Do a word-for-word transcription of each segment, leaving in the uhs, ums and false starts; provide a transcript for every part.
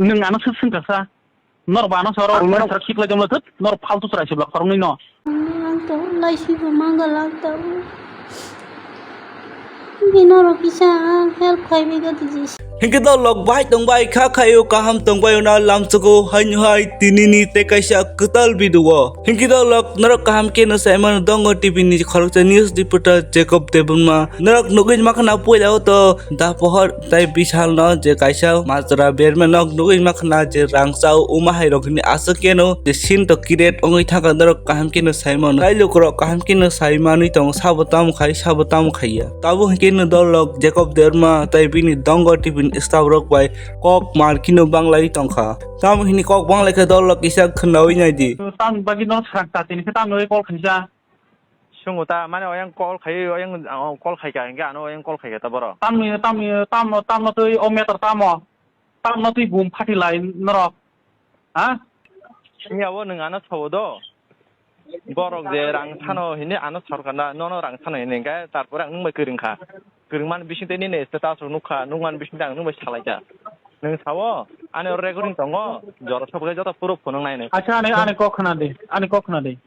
Nwng ano swk swngkha sa? Nor ba ano soro Ang norok sara khiklai jomlo thut, nor faltu chwrai sibla khoroknwi no. Ang to laisi bo mangala ang to. Bino ro kisa help khai bi ga diji. Hinkhe dolok bahai tongbai kha khaio kaham tongbai ona lamsugo haino hai tinini tei kaisa kwtal video. Hinkhe dolok norok kaham khe no saimano dongo T V ni khoroksa news reporter Jacob Debbarma. Norok nugwi makhana puila o to da pohor tei bisal no je kaisa majra berma nok nugwi makhana je rang chao uma hai rok ni aswk keno je sin to kiret ongwi thangkha norok kaham keno saimano. Tai lukurok kaham keno saimanwi tongo sabo tamo khai sabo tamo khaiya. Tabuk hinkhe no dolok Jacob Debbarma tei bini dongo T V ni staff rok bai kok mar kino banglai tongkha. Tamo hini kok banglai khe dolok kisa khwnawi naidi. Tamni bagwi no srang ta tini khe tamni bagwi call khaisa. Sungo ta mane oyang call khai oyang call khai ka hingke ano oyang call khai ka ta boro. Tamni tamni tamo tamno twi o meter tamo. Tamno twi bum phati lai norok. Ha? Niya o nwng ano sawo do. Borok je rang sano hini ano sorkar na nono rang sano hini hingke tarpore ang nwng bai kwrwng kha. Kwrwngmani bisingtwi nini status rok nukha, nukmani bisingtwi ang nukbai salaikha. Nwng sao, ani oro recording tongo, jora sobo khe joto proof phunuk nainai. Acha, ani, ani kok khna di, ani kok khna di.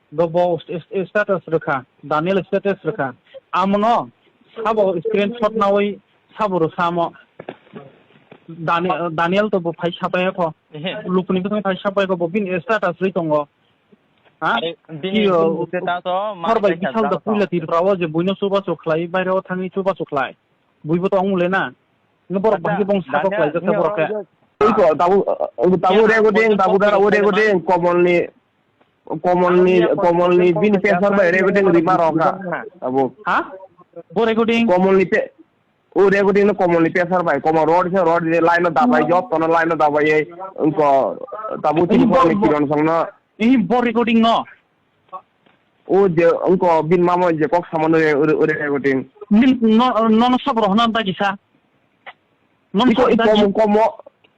Bo, bo st-, st-, status rwkha, Daniel status rwkha. Amono sabo screenshot nawi sabo rw samo. Dani-, Daniel to bo phai sapai kho. Ehe. Lukuni bising phai sapai kho, bo bini status rwi tongo. Ha? Are, bini Iyo, status o ma hor bai khe bisal da jaro puila to. Tirpra o je buino chubachu khlai, baire o thangwi chubachu khlai. Buibo to ongmole na. Nw borok Acha, bahai bong sakok Daniel, khlai jak nini borok khe. Iko tabu, tabu Nini rego ding, tabu dara o rego ding, komolni, komolni, Nini komolni bini pesar bai rego ding rima roka. Tabu. Ha? Bo rego ding? Komolni pe, o rego ding no komolni pesar bai, komol rod se rod de line no dabai job, tono line no dabai, iko tabu tin Bo, korni bo, kiron song no. Ih, bo recording no? O je, wngko bini mama je kok samano re, ore, ore, ore, ting. Nin, no, no, no, sabo rohna dagi sa. No, Iko, sabo iko, dagi. Komo,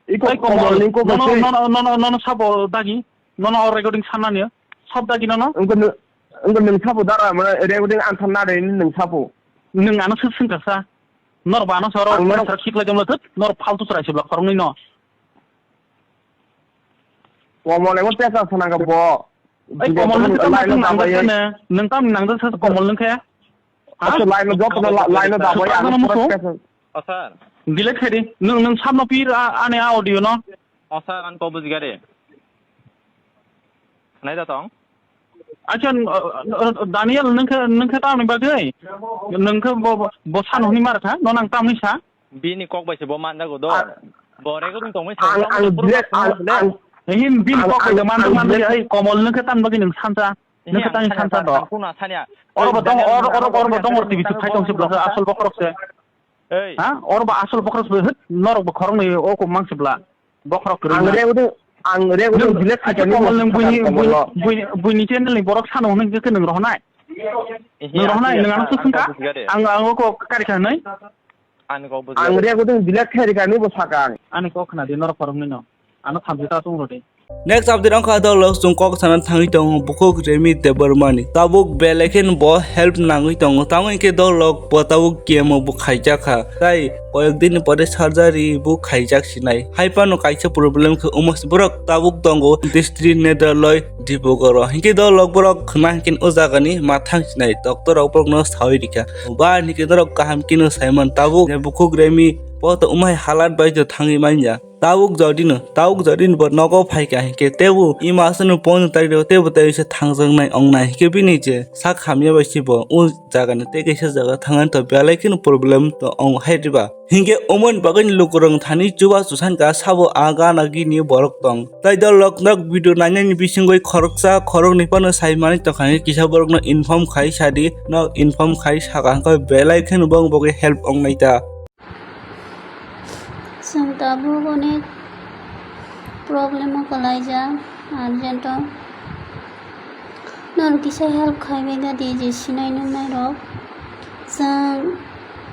iko, Ai, komo, komo, ning ko no, no, kasi. No, no, no, no, no, sabo dagi. No, no, recording sana niya. Sab dagi no, no. Wngko nung, wngko nung sabo dara, mana, recording ang than na re, nung sabo. Nung ano sab sing kasa. Nor ba ano soro, Ang nor soro khiklai jomlo thut, nor faltu chwrai sibla khoroknwi no. Komol emo tesa sana ka bo. Ai, komol nwng tam line nang dabai. Nang tam nang sa komol nwng khe? Ha? Acha line job na line dabai. Ano musu? O sir. Delete khaidi. Nwng, nwng sabno pir a-, ani audio no. O sir, an ko bujigari. Nai da tong. Acha, uh, uh, Daniel, nwng khe, nwng khe tamni bagwi? Nwng khe bo, bo, bo san hwnwi mar kha? No nang tamni sa? Bini kok bai se bo manjago do. Ah. Bo recording tongmani ang, ang, ang, ang, Him bini ang, kok bai ang, manjak ang, manjak, ai, komol nwng khe tamni bagwi nwng sansa? Nwng khe tani sansa do. Ang kuna sanya. Oro bo dong, oro, oro, oro bo dong, T V se phai tong se bwlasa asol bokhorok se. Ei. Ha? Oro bo asol bokhorok se, hit, norok bo khoroknwi o kok mang se bwla. Bokhorok kwrwngma. Ang rego de, ang rego de. Nwng, delete acha khaikani komol nwng buini, komol buini, lo. Buini, buini channel ni borok sano hwnwi khe nwng rohonai. Ehe, nwng rohonai, ang nwng ano ang swngkha. Ang, ang o kok kari kha hwnwi. Ani kok buji. Ang rego de delete khaikani bo sakang. Ani kok khna di norok khoroknwi no. Ano thamchi ta tung rode. Next update wngkha dolok chwng kok sana thangwi tongo bukhuk Remi Debbarmani. Tabuk belai kheno bo help nangwi tongo. Tamo hinkhe dolok bo tabuk chemo bo khaijakha. Tai koyek din pore surgery bo khaijak sinai. Hai phano kaisa problem khe omo se borok tabuk tongo district Nedraloi Dibrugarh o. Hinkhe dolok borok khna hinkhe o jagani ma thang sinai. Doctor rok borokno sawi rikha. Ba hinkhe norok kaham kheno saiman tabuk bukhuk Remi bo to umai halat bai to thangwi manya. Tabuk jodino, tabuk jodino bo nogo phaikha hinkhe tebo ima aswkno phone taido tebo tei se thangjaknai wngnai hinkhe bini je sak hamya bai se bo o jagani tei kaisa jaga thangani to belai kheno problem to wngo hai diba. Hinkhe omoni bagwino lukurok thani chubachu sankha sabo a gana gini borok tong. Tai dolok nok video nainani bisingwi khoroksa khoroknwi phano saimani tongkha hinkhe kisa borokno inform khai sadi nok inform khai saka hinkhe belai kheno bong bogwi help wngnai ta. Chwng tabuk onek problem o kwlaijak urgent o. Norok kisa help khai bai da di je sinai nuknai rok. Chwng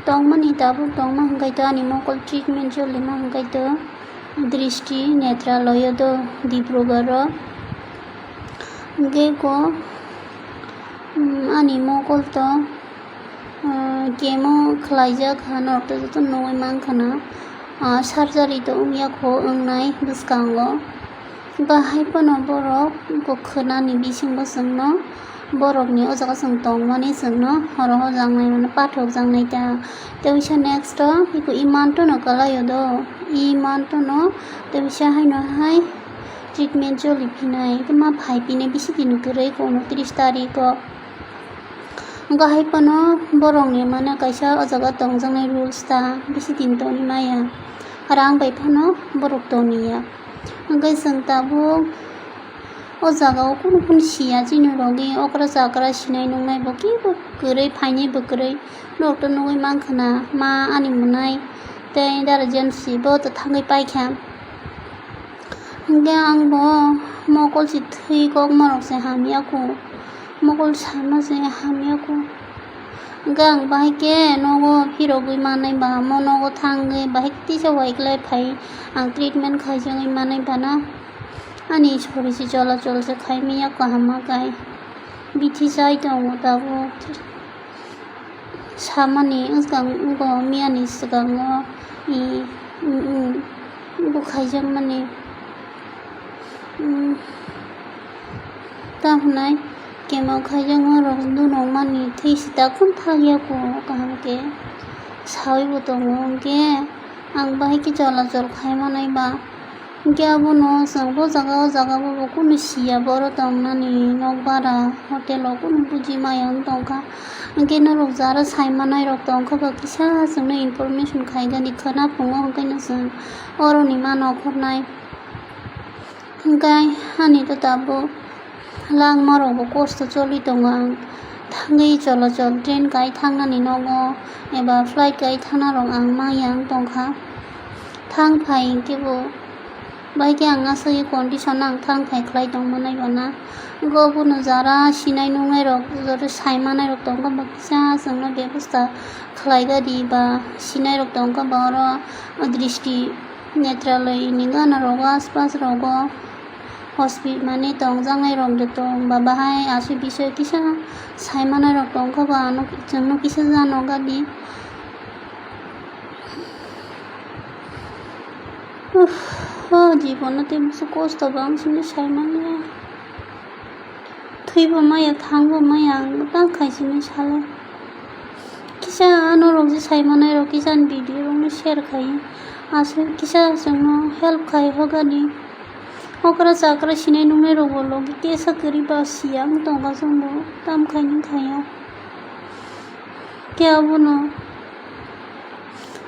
tongmani tabuk tongma hwnkhe to ani mokol treatment cholima hwnkhe to dristi netraloyo do Dibrugarh o. Hwnkhe ko, um, ani mokol to, uh, chemo khlaijak ha norok to joto nugwi mankha na. ah, surgery to wngya kho wngnai bwskango. Bahai phano borok bo khwnani bisingo chwngno borokni o jaga chwng tongmani chwngno horo hojaknai mano pathokjaknai ta. Tei bisa next o iko imantono kwlaio do, imantono tei bisa haino hai treatment choli phinai, tei ma phai phinai bisi din kwrwi kono tris tarikh o. Wngkha hai phano borokni mane kaisa o jaga tongjaknai rules ta bisi din tongwi maya, rang bai phano borok toniya. Hwnkhe chwng tabuk o jaga o kunu kunu siya chini rogwi okra chakra sinai nungnai bo kebo kwrwi phainai bo kwrwi norok to nugwi mankha na ma ani mwnai tei dara James bo to thangwi paikha. Hwnkhe ang bo mokol se thwi kokma rok se hamya kho, mokol sama se hamya kho. Hwnkhe ang bahai khe nogo phirogwi manai ba, mo nogo thangwi bahai khe tisa waiklai phai ang treatment khaijagwi manai ba na. Ani sori se chola chol se khai manya kaham ma kai bithi chai tongo tabuk. Samani wngkha wngkha miyani swkango, i, mm, mm, bo khaijakmani, mm, ta hwnai kemo khaijakma rok dunokmani thwi sita khum thangya kho kaham khe sawi bo tongo hwnkhe ang bahai khe chola chol khai manai ba. Hwnkhe abono chwng bo jaga o jaga bo bo kunu siya, bo oro tongnani nokbar a hotel o kunu buji maya wng tongkha. Hwnkhe norok jara sai manai rok tongkha ba kisa chwngno information khaigani khwna phungo hwnkhe no chwng oroni ma nokhornai. Hwnkhe ani to tabuk langma rok bo kosto choli tongo ang. Thangwi cholachol train kai thangnani nogo eba flight kai thangna rok ang maya wng tongkha. Thang phai hwnkhe bo bahai khe ang aswk condition ang thang phai khlai tong manai ba na. Wngkha obono jara sinai nungnai rok, jara sai manai rok tongkha ba kisa chwngno bebosta khlai gadi ba sinai rok tongkha ba oro dristi netraloi ni gana rogo aspas rogo. Hospital mane tongjaknai rok joto ba bahai aswk bisoi kisa sai manai rok tongkha ba ano chwngno kisa jano gadi. Uff, o jibono tei bwswk kosto bo ang sini sai manya. Thwibo maya, thangbo maya, ang tang khai sini sala. Kisa ano rok je sai manai rok kisa ani video rok no share khai. Aswk kisa chwngno help khai hogani. Okra chakra sinai nungnai rok bo logi tesa kwrwi ba siya wng tongkha chwngbo tam khai nung khaiya. Khe abono,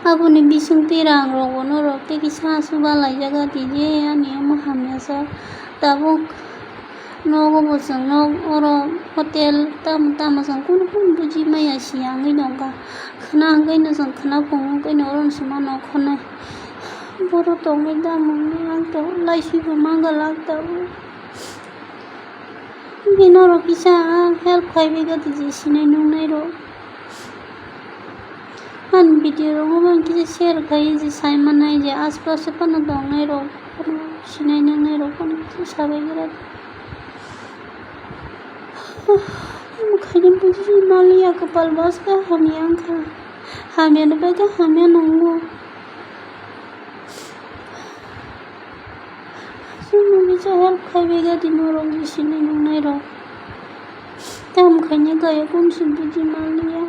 aboni bisingtwi rang rok bo norok tei kisa aswk balaijak di je ani omo hamya sak. Tabuk nogo bo chwng nok oro hotel tamo tamo chwng kunu kunu buji maya siya wngwi nongkha. Khwna hwnkhe no chwng khwna phungo hwnkhe no oro no se ma nokhornai. Boro tongwi da mwnwi ang to laiswi bo mangala ang tabuk. Bini norok kisa help khai bai gati je sinai nungnai rok. Ani video rok bo kisa share khai je sai manai je aspas phano tongnai rok phano sinai nungnai rok phano kisa sabai gra. Omo khaina buji maliya kwpal baska hamya wngkha. Hamya no bai khe hamya nungo. Chwngno kisa help khai bai gadi norok je sinai nungnai rok. Tam khaina gaya kunsi buji manliya.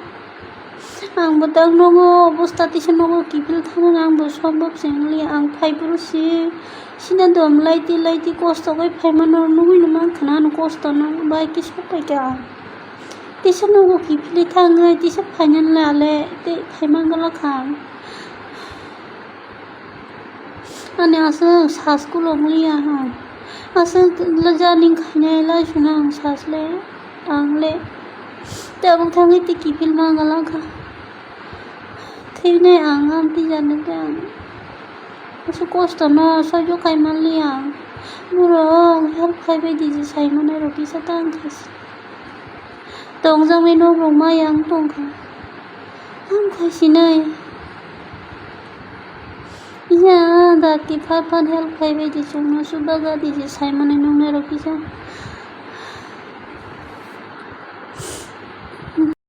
Ang bo tak nogo obosta tisa nogo kiphil thangmani ang bo sombab se wngliya. Ang phai phuru si sida dom laiti laiti kosto khai phaimano nugui no mankha na ano kosto no bai khe sok pai kha ang. Tisa nogo kiphilwi thangnai tisa phainani le ale tei phaimangala kha ang. Ani aswk sas kulo wngya ha. Aswk le jani khainai lai suna ang sas le ang le. Tabuk thangwi tei kiphil ma galak kha. Thwinai ang amtwi jani de ang. Aswk kosto no soijo khai manliya ang. Borok help khai bai di je sai manai rok kisa ta wngkha se. Tongjaknai nok rok ma yang tongkha. Ham khai sinai. Iya, dakti phat phat help khai bai di chwngno, subaga di je sai manai nungnai rok kisa.